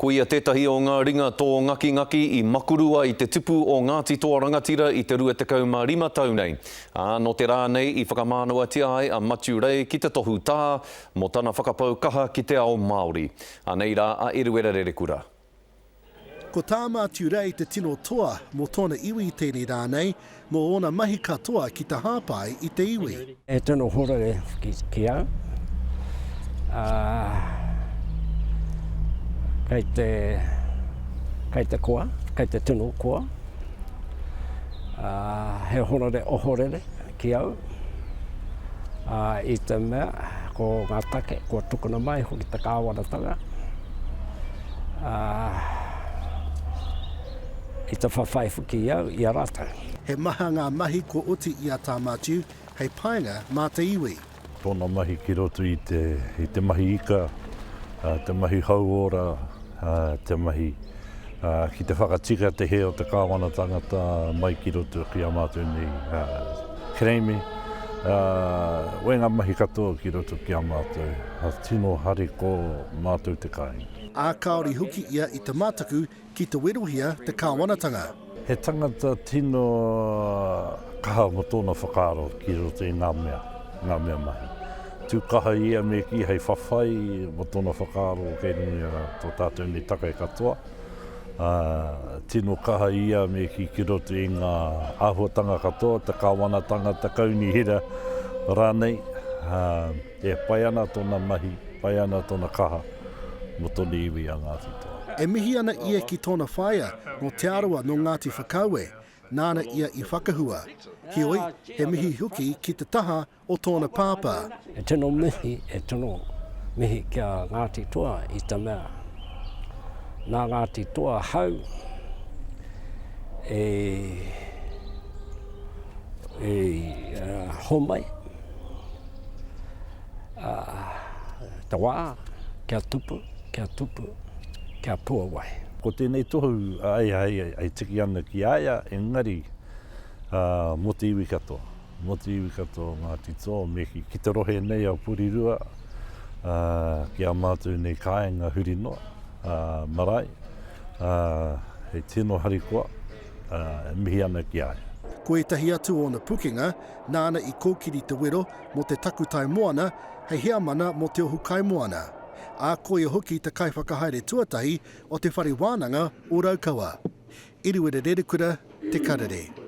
Ko ia tētahi o ngā ringa tōngakingaki i makuru ai te tupu o Ngāti Toa Rangatira i te 25 tau nei. Ā, nō te rā nei i whakamānawatia ai a Matiu Rei ki te tohu tā, mō tana whakapau kaha ki te ao Māori. Anei rā a Eruera Rerekura. Ko tā Matiu Rei te tino toa mō tōna iwi i tēnei rā nei, mō ōna mahi katoa ki te hāpai i te iwi. He tino horere ki au, ā, kei te, kei te koa, kei te tino koa, ā, he horere ohorere ki au, ā, i te mea ko ngā take kua tukuna mai hoki te kāwanatanga, ā, i te whawhai hoki au i a rātou. He maha ngā mahi kua oti i a Tā Matiu hei painga mā te iwi. Tōna mahi ki roto i te, i te mahi ika, te mahi hauora, te mahi ki te whakatika te hē o te kāwanatangata mai ki roto ki a mātou nei kerēme, wē ngā mahi katoa ki roto ki a mātou, tino hariko mātou te kāinga. Ā, kāore hoki ia i te mataku ki te werohia te kāwanatanga. He tangata tino kaha mo tōna whakaaro ki roto i ngā mea, ngā mea mahi. Tū kaha ia me kī hei whawhai mo tōna whakaaro kei runga i tō tātou nei take katoa. Ā, tino kaha ia me kī ki roto i ngā āhuatanga katoa, te kāwanatanga, te kaunihera rānei. Ā, e pai ana tōna mahi, pai ana tōna kaha mō tōna iwi a Ngāti Toa. E mihi ana ia ki tōna whaea nō Te Arawa nō Ngāti Whakaue, nāna ia i whakahua. Heoi, he mihi hoki ki te taha o tōna pāpā. He tino mihi, he tino mihi ki a Ngāti Toa i te mea nā Ngāti Toa hau i, i homai. Te wā kia tupu, kia tupu, kia puawai. Ko tēnei tohu ai tiki ana ki a ia, engari mō te iwi katoa, mō te iwi katoa o Ngāti Toa me ki te rohe nei a Porirua, ki a mātou nei kāinga huri noa, marae, he tino harikoa, e mihi ana ki a ia. Ko ētahi atu o ōna pukenga, nāna i kōkiri te wero mō te takutai moana hei heamana mō Te Ohu Kaimoana, ā, koia hoki te kaiwhakahaere tuatahi o Te Whare Wānanga o Raukawa. Eruera Rerekura, Te Karere.